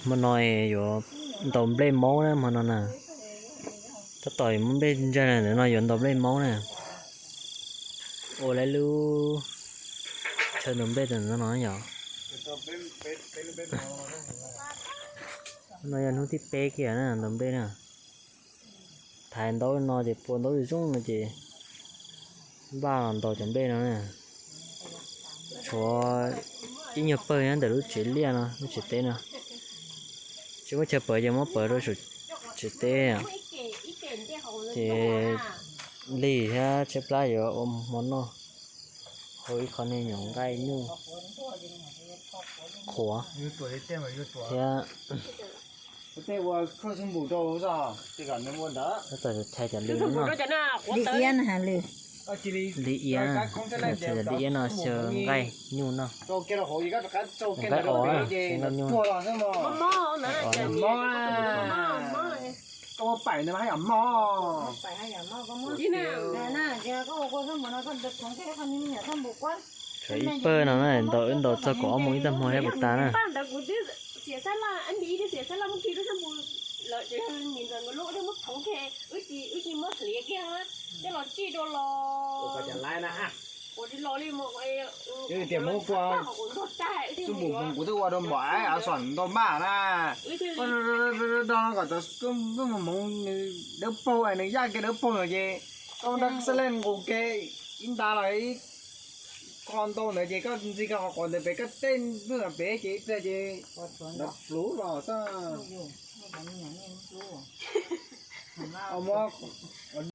Hmo no yuav ntaus nplej maub na, hmo no na. Tab tom yuav muab nplej ntsaig na, ntawm no yuav ntaus nplej maub na. Ua lawv lub chaw ntaus nplej tam no no yom. No yog hnub thib peb kiag na ntaus nplej na. Thaiv ntaub no ces pua ntaub zoo no ces npaj los ntaus cov nplej no na. Tshuav ib nyuag pawg nyob ntawm lub tsev liaj no, lub tsev teb no. Tsis muaj chaw pawv ces muab pawv rau saum tsev teb. Ces Lig thiab Tshaib Plab yuav ua hmo noj hauv ib qho me nyuam nqaij nyuj qhuav thiab. Tab tom thaij cov li no, li iab, thaij cov li iab no xyaw nqaij nyuj noj, nqaij os, nqaij nyuj. Tshuav ib pawg no na, ntaus wb ntaus txog kaum ob moos ib tag hmo thiab puas tas na. Kuv twb ua rau npam av xom ntau maj na. Koj do no kom cov hmoov nws dawb paug, nws yaj kiag dawb paug no ces koj muab rab xab lej nqus kiag ib nta los ib qho ntau ntawd ces koj ntxig kiag qhov quav ntawd pem, koj tej pwg pem ces ib pliag ces ntawd pluv los xwb.